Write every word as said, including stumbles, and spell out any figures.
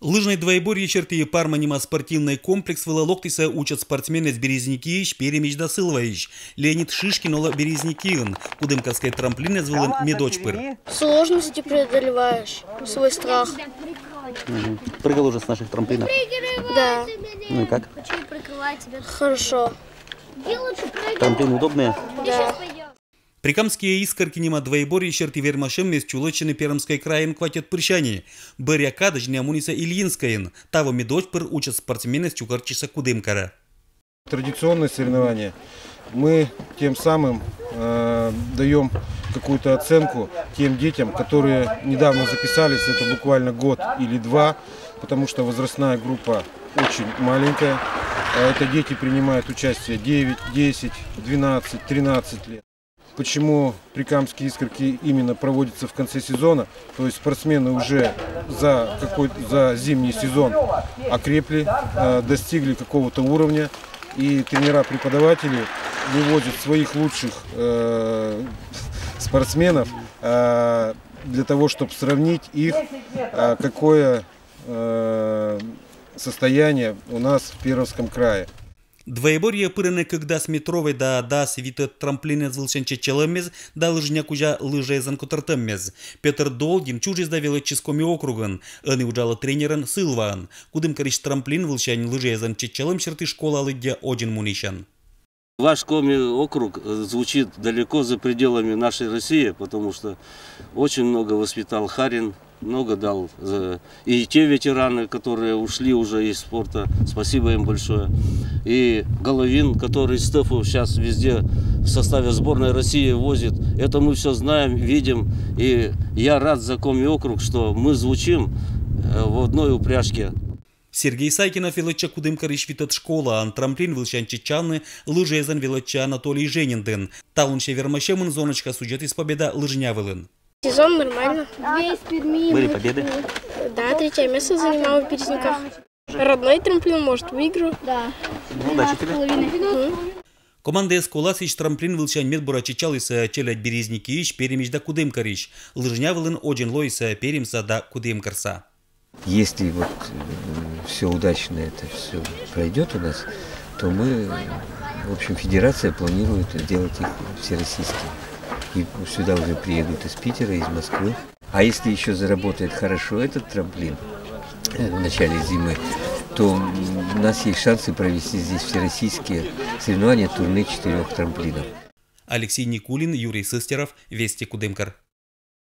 Лыжной двоеборье серти «Парма» нима спортивный комплекс вылӧ локтісӧ усьӧд спортсменъяс Березникиысь, Перемысь да Сылваысь. Леонид Шишкин олӧ Березникиын. Кудымкарскӧй трамплинъяс вылын медодз пыр. Сложности преодолеваешь, свой страх. Прыгал уже с наших трамплинов? Да. Ну и как? Хорошо. Трамплины удобные? Да. Прикамские искорки нима двоеборье серти вермасьӧммес чулӧмтчӧны Пермскӧй крайын кватьӧд пырсяни. Бӧръя кадӧдз найӧ мунісӧ Ильинскӧйын. Таво медодз пыр усьӧд спортсменъяс чукӧртчисӧ Кудымкарӧ. Традиционные соревнования. Мы тем самым э, даем какую-то оценку тем детям, которые недавно записались, это буквально год или два, потому что возрастная группа очень маленькая. А это дети принимают участие девять, десять, двенадцать, тринадцать лет. Почему прикамские искорки именно проводятся в конце сезона? То есть спортсмены уже за, какой, за зимний сезон окрепли, э, достигли какого-то уровня, и тренера-преподаватели вывозят своих лучших э, спортсменов э, для того, чтобы сравнить их, э, какое э, состояние у нас в Пермском крае. Двоеборье пырӧны кӧкдас метровӧй да дас витӧд трамплинъяс вылсянь чеччалӧммес да лыжня кузя лыжаясӧн котӧртӧммес. Пётр Долгин чужис да велӧдчис Коми округын. Ӧні уджалӧ тренерӧн Сылваын. Кудымкарысь трамплин вылсянь лыжаясӧн чеччалӧм серти школа лыддьӧ озьӧн мунісян. Ваш Коми округ э, звучит далеко за пределами нашей России, потому что очень много воспитал Харин, много дал э, и те ветераны, которые ушли уже из спорта, спасибо им большое. И Головин, который Стефу сейчас везде в составе сборной России возит, это мы все знаем, видим. И я рад за Коми округ, что мы звучим э, в одной упряжке. Сергей Сайкинов велӧдчӧ Кудымкарысь витӧд школаын. Трамплин вылсянь чеччавны лыжаясӧн велӧдчӧ Анатолий Женин дін. Талунся вермасьӧмын зоночка судзӧдіс победа лыжня вылын. Сезон нормально. Были победы? Да, третье место занимала в Березниках. Родной трамплин, может, выиграю. Ну, удачи тебе. Командаяс коласйысь трамплин вылсянь медбура чеччалісӧ челядь Березникиысь, Перемысь да Кудымкарысь. Лыжня вылын озьӧн лоисӧ Перемса да Кудымкарса. Если вот все удачно это все пройдет у нас, то мы, в общем, федерация планирует сделать их всероссийскими. И сюда уже приедут из Питера, из Москвы. А если еще заработает хорошо этот трамплин э, в начале зимы, то у нас есть шансы провести здесь всероссийские соревнования, турнир четырех трамплинов. Алексей Никулин, Юрий Сыстеров, Вести, Кудымкар.